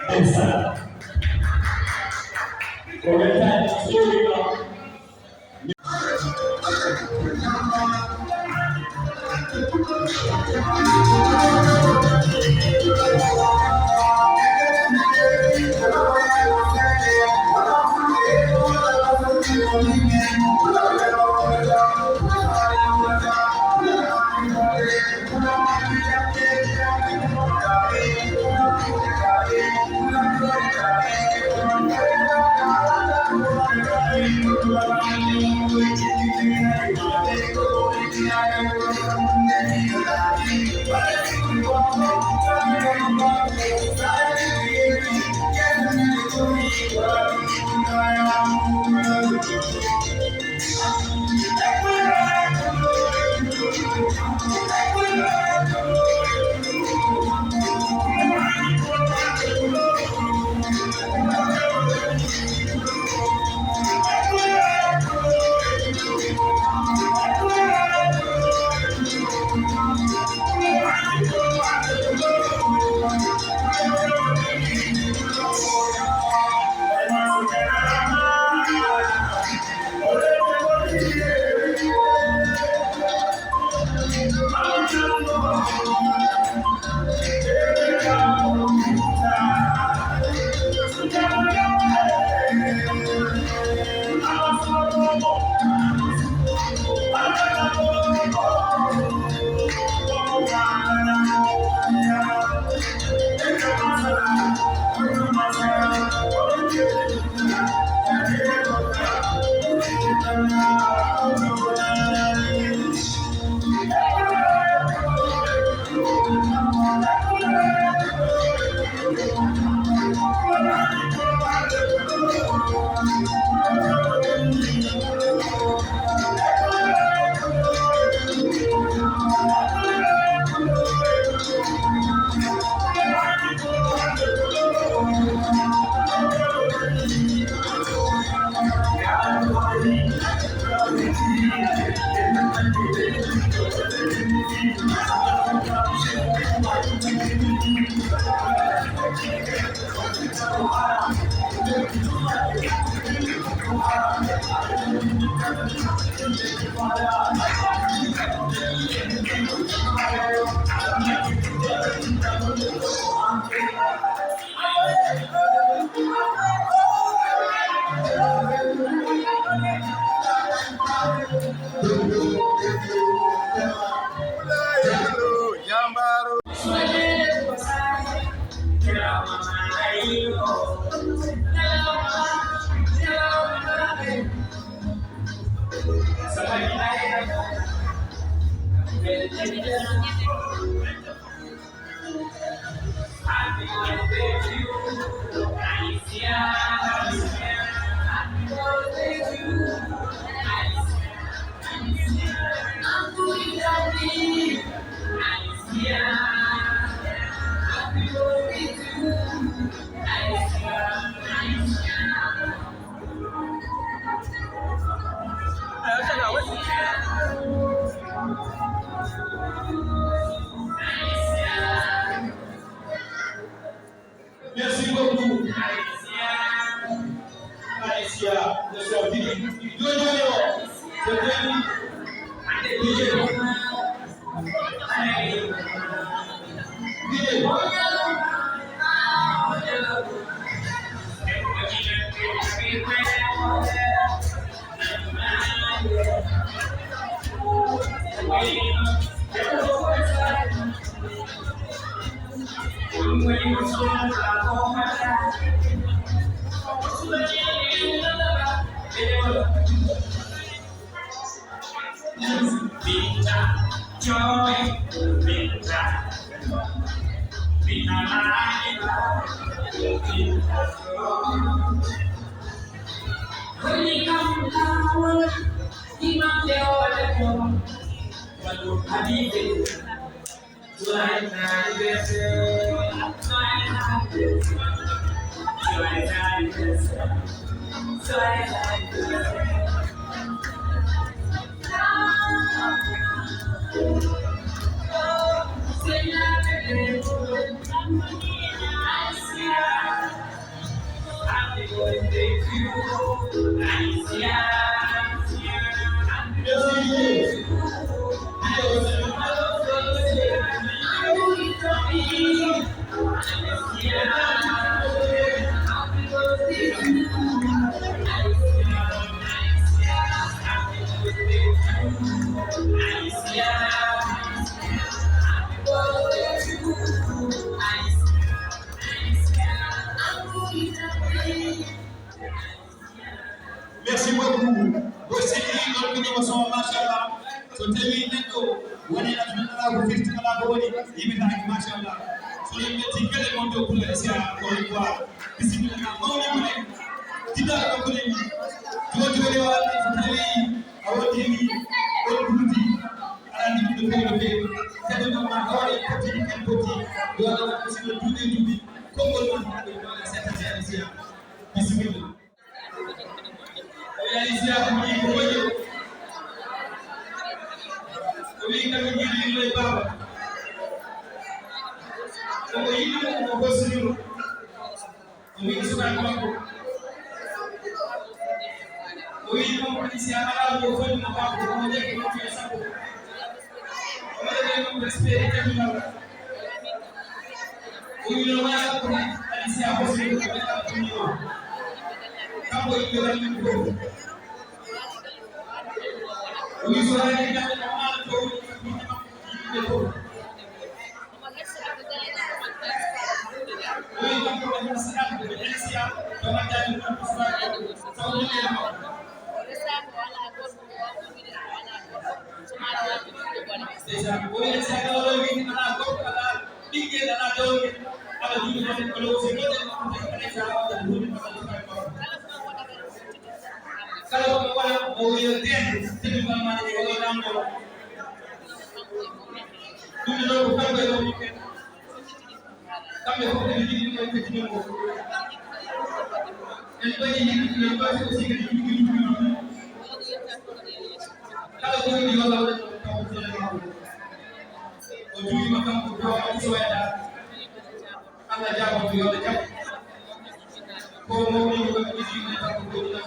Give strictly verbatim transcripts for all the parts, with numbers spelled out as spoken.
Ndeysaan. Ko weltaade, soowii ma. Merci beaucoup. Aïssia, je suis en Philippe. Yo, yo, yo. C'est bien dit. D J. D J. Merci beaucoup. Ko sigi ɗon ko ɗimo son, machallah. So tawi neɗɗo woni aduna, alaa ko firti, alaa ko woni, yimɓe taaki, machallah. So en ƴetti gele mon ɗo pour Aisha, encore une fois, bisimilla, mawni ko en, jiɗɗa ko en. Jooɗi woni waɗde so tawi a woɗɗini on guddi, aɗa anndi ɗum no feewi, no feewi. Kadi noon ma hoore potti, en potti, yo Allah waɗ musidɗo duuɓi e duuɓi, konngol ma haɗa ɗum, yo Allah seeɗa seeɗa Aisha. Bisimilla. O yahi siya ko wii ko moƴƴo. O wii kam mi jiɗi yimɓe baaba. Omo yiɗi mo, omo horsini mo. O wii sukaaɓe makko. O wii kanko kadi si a alaa mo foti mo kanko, omo ƴetti mo e sappo. O waɗa ɓe ɗum respect e jamimal. O wii no waɗa ko ni, kadi si a hosi ɗum, ko ɓe ɗaɓɓini o. Kanko yimɓe waɗi ɗum fof. O wii so waɗi kamɓe no maala to woni ko yimɓe makko yimɓe fof. O wii kanko kadi no saɗan ko ɓe ɗen siya to waɗdaani ɗum ko suwaa ko sabu ɗum en makko. Ndeysaan, o wiya, si a ɗo ɗo wiide alaa gorko, alaa ɓinngel, alaa dewngel, aɗa juuti tan ko low, si goɗɗo en ko tawi alaa sahaa walla huunde walla suka e gorko. Kala ko mo waɗa, o wiya teen, tebi mammaade e oɗo ɗamɗo. Ɗum ɗo ko kanko e ɗo ɓiɓɓe. Kamɓe fof ɓe njogii ɗum ɗo fecciɗon ko. En mbaɗi yimɓe, en mbaɗi aussi kadi yimɓe, yimɓe, yimɓe. Kala ko woni yo Allah waɗan ɗum taw ko ɗum ɗo. O juurima kanko ko o soyata. Allah jaabo ɗum yo Allah jaɓ. Ko mawɗo ko waɗi ɗum ɗo taw ko ɗum ɗo.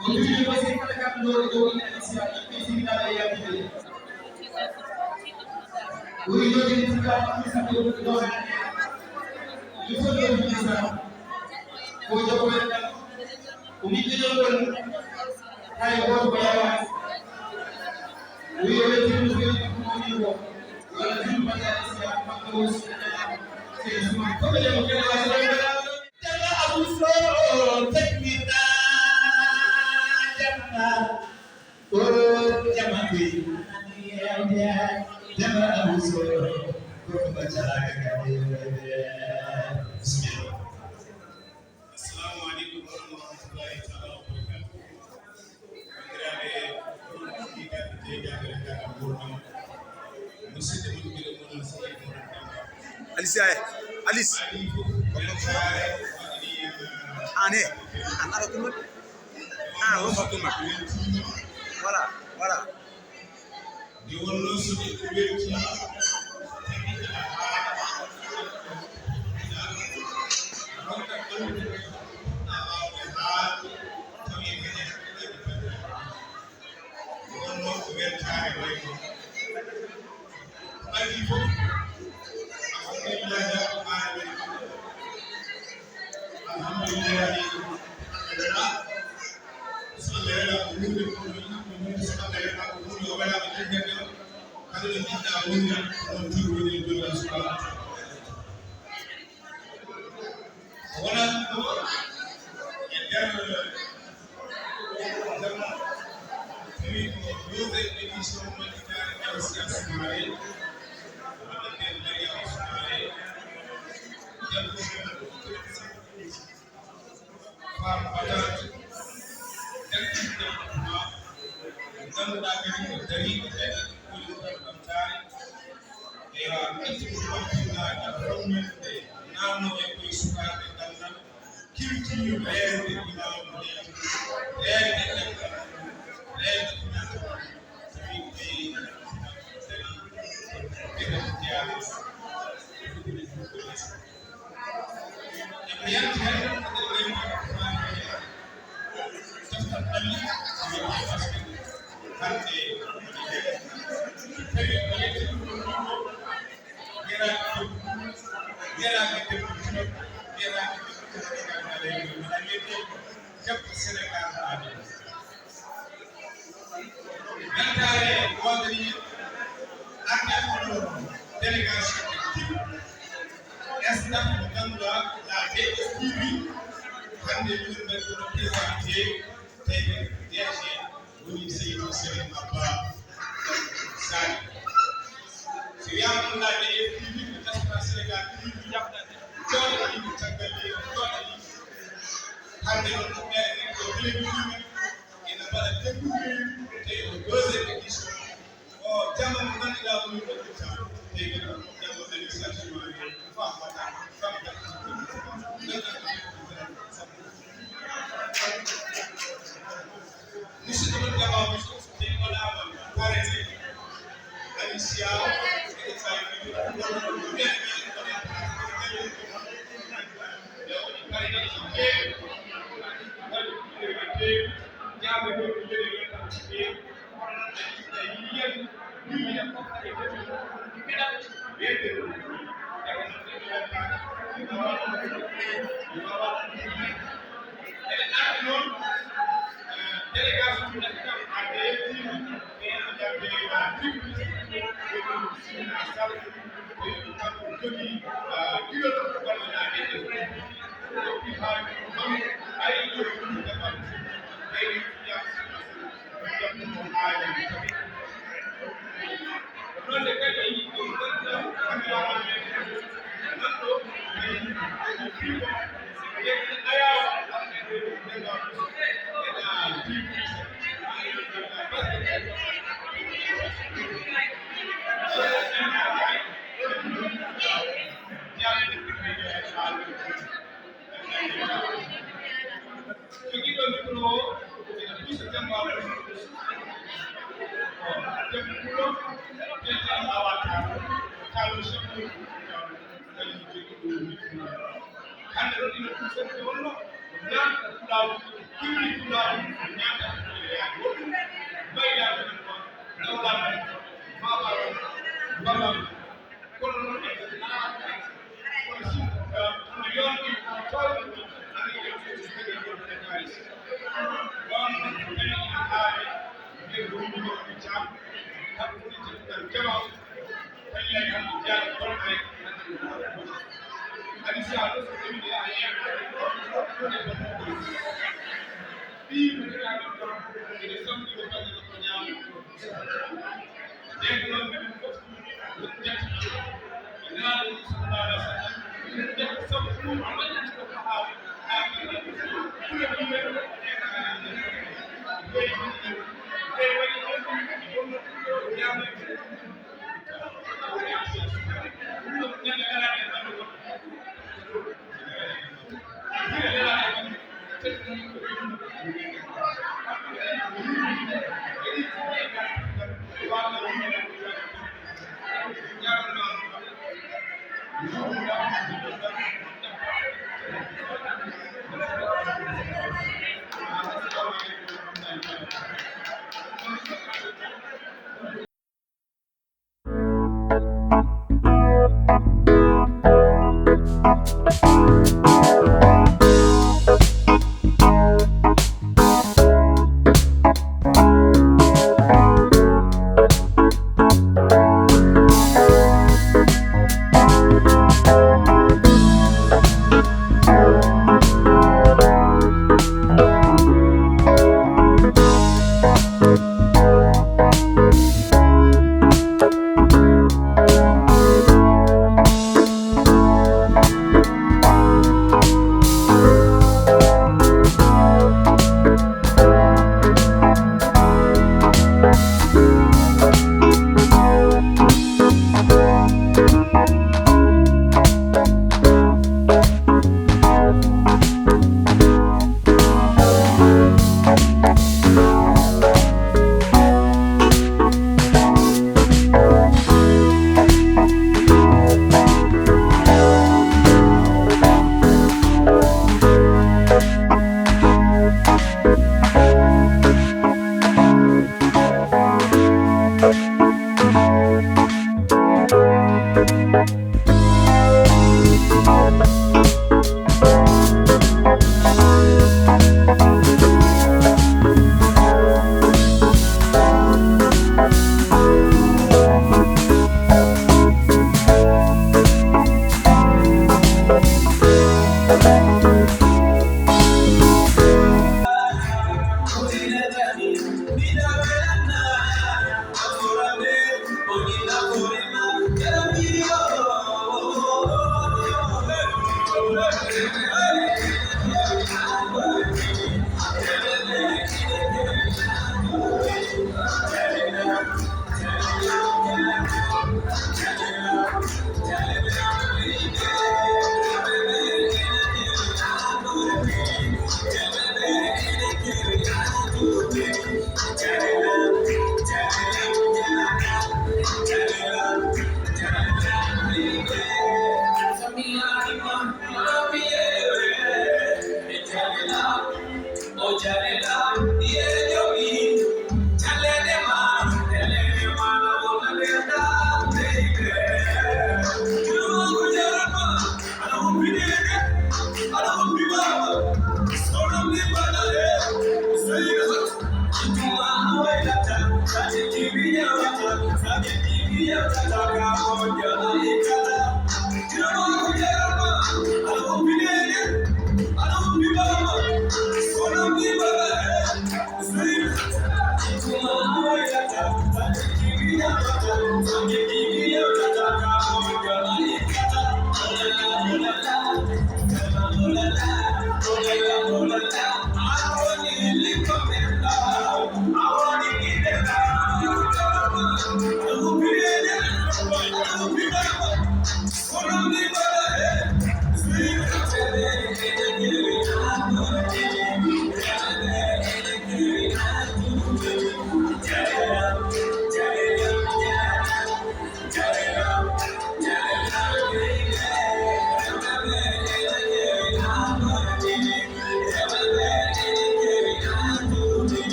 O juurima aussi kala kam ɗo ɗo ɗo ina Aisha, yimɓe sirinaɓe e yaltude. Woni yewtinde sukaaɓe Abdou Sakho ɗo hannde. Yo fof ɗo ɗum sukaaɓe. Ko jogomen tan. Ko min ɗiɗon ɗon. Hay gooto ko yawaani. Wi yo weltin no feewi ko mawni ko. Wala tun mbaɗa Aisha, makko aussi. Sey suma ko ɓe ɗo kene waɗi ɗon mbaɗa. Jama Abou Sow, tekmina jama. O jama ɓe, jama Abou Sow, ko ko baccaaka kadi. Bismillah. Assalamu alaikum wa rahmatullahi ta'ala wa barakatuh. Bandiraɓe, bandiraɓe, bandiraɓe, bandiraɓe, bandiraɓe. Alice, eh, Alice. An, eh, an ara kuma. Ah, on ba kuma. Voilà, voilà. Nde wonnoo so neɗɗo weltii, tawi aɗa haala, ronka anndude, a waawde haalde, tawi kadi aɗa yiɗi banndiraaɓe. Nde wonnoo ko weltaare wayi noon. Ko adii fof, alhamdulillahi rabbil aalamiina. Alhamdulillahi, Allah weelaa. So Allah weelaa ko huunde, ko huunde, so Allah weelaa ko huunde, o weelaa ko dañde o. Kala no njiɗɗaa wonde, ko noon tigi woni e Joomiraaɗo subhaanahu wa taala. O wonaa ɗum ɗo e nder zaman, tawi ko deuxième édition majjitaare Aisha Soumaré, walla nder Mariama Soumaré, debbo men. Femme battante, ƴakkiiɗo ma, ngannduɗaa kadi ko dariiɗo kadi woni ɗon ɓamtaare. Ewa, ƴettu ko ɓamtinɗaa e ɗon men ɓe naamno e koye sukaaɓe ganndal, culture, reende imaamu, reende caggal, reende finata, tawi ko e finata, tawi ko e finata. Eko yanti hen, Weltaare woodani arde oɗo délégation e staff mo ganduɗa la D S T V. Hande minen mbaɗi kono présenté teyɓe D G woni Seydou Serigne Abba Sani. So wiyama ɗum la D S T V ko diaspora Sénégal T V jooɗani ko caggal leydi jooɗani. Hande noon ɗum ɓe ko télévision ina mbaɗa découvrir te ko deuxième édition. O jama mo ganduɗa woni ɗo itta te ko jama administration mari fam wata fam. Musidɗo mon jama musidɗo so tawi wonama parete Alicia eɗe fayi Délégation national A D F, Jogiiɗo micro o ene pusa Demba Debbo Pulo, Debbo Awa Tall, Tall Chef. Hande ɗo ina ɗum sokki wonno naata Pulaagu, ɗumɗi Pulaagu, naata Pulaagu. Woɗɗum mbaylaade men ko nawlaade men ko maabaɗo mbamam. Kono noon en naata kono si kono yonde tawde ana yonde so kadi yonde kaalis. Ɗon noon so tawi ina haare nde wondude on jam, kamɓe woni teddal jama.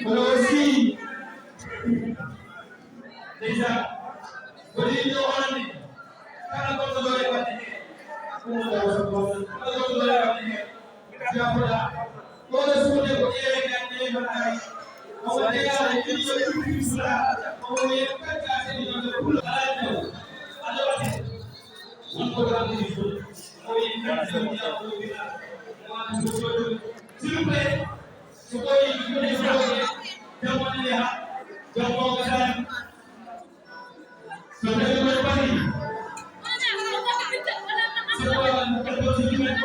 Kono aussi, déjà, ko ɗin ɗo wonande, kala goɗɗo ɗo e waɗde heen, kala goɗɗo ɗo e waɗde heen, jaafoɗa, ɗo ɗo suuɗe ko ƴeewe gannde e mbaɗaari, omo jeyaa e ɗiɗo ɗuɗɗi sula, omo wiya kacca seni ɗon ɗo pulo alaa jaw, alaa wate, won ko ɗon ɗi ɗo, omo wiya kacca seni ɗon ɗo pulo, omo wiya kacca seni ɗon ɗo pulo. S'il vous plaît, so ɓooyi, ko ɗum ɗo, jamma ne yaha, jamma o gasani. So tawi ko bari, so ko ɗum ɗo, so ɗum ɗo,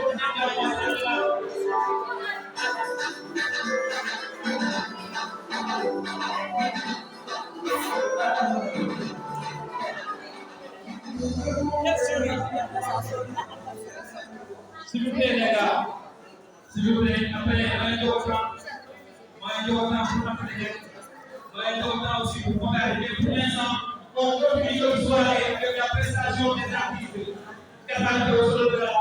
s'il vous plaît, les gars. S'il vous plaît, après, on a un temps, on a un temps pour partager. On a un temps aussi pour partager. Mais pour l'instant, on continue notre soirée avec la prestation des artistes. Qu'est-ce que vous voulez de là ?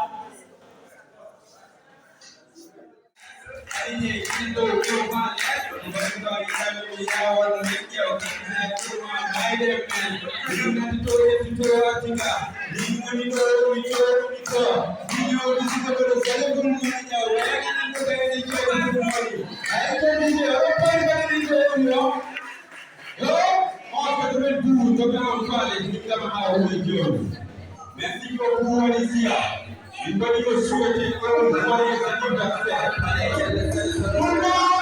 Yo, on ko ɗumen duuru, to ɓe on faale, min gama haa woni jooni. Merci beaucoup, Alicia. Min mbaɗi ko souhaité on joyeux anniversaire. Pour moi,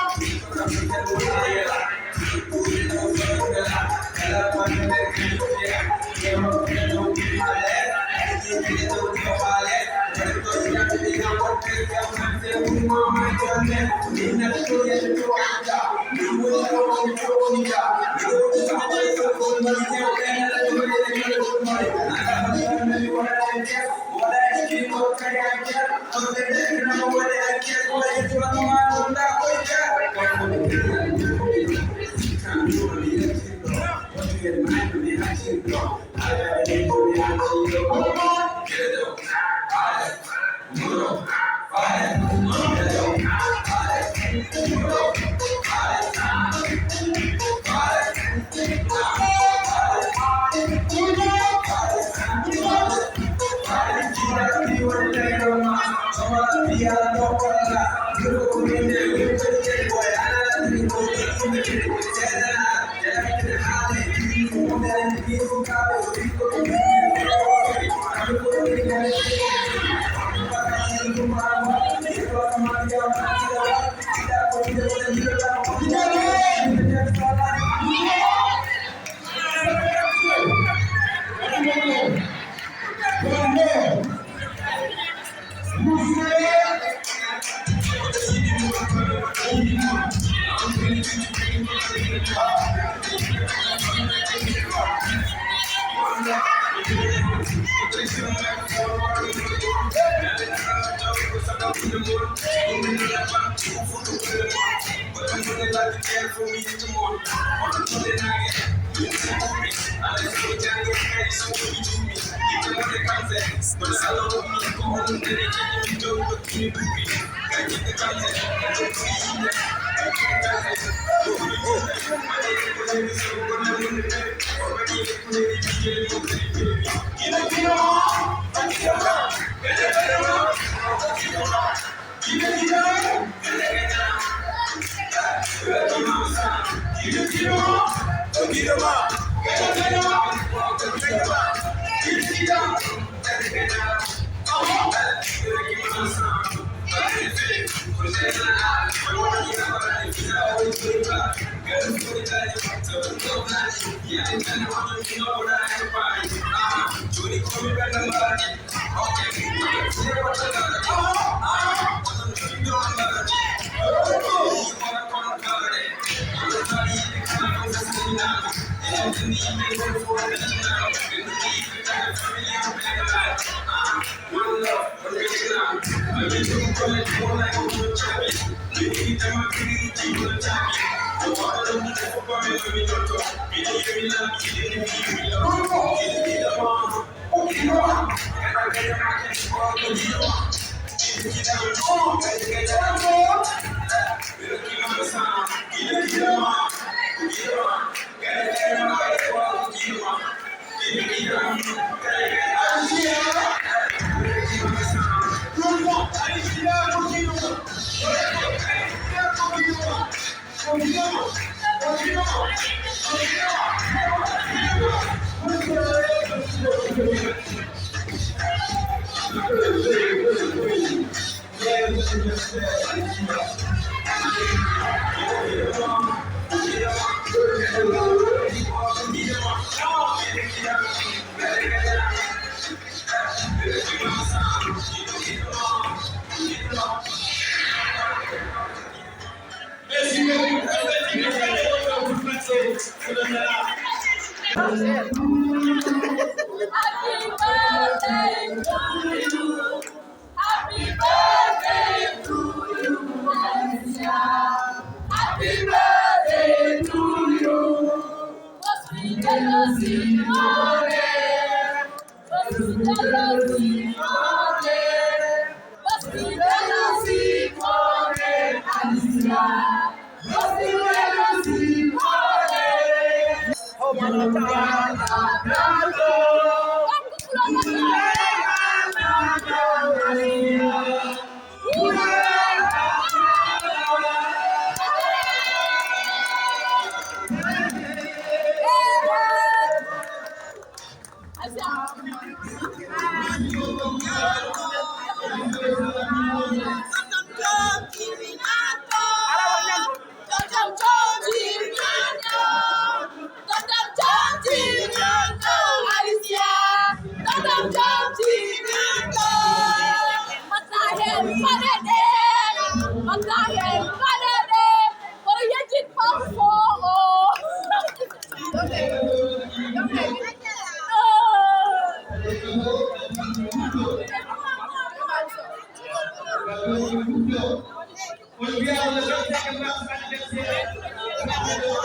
On mbiyaa wala vingt-cinq mars anniversaire.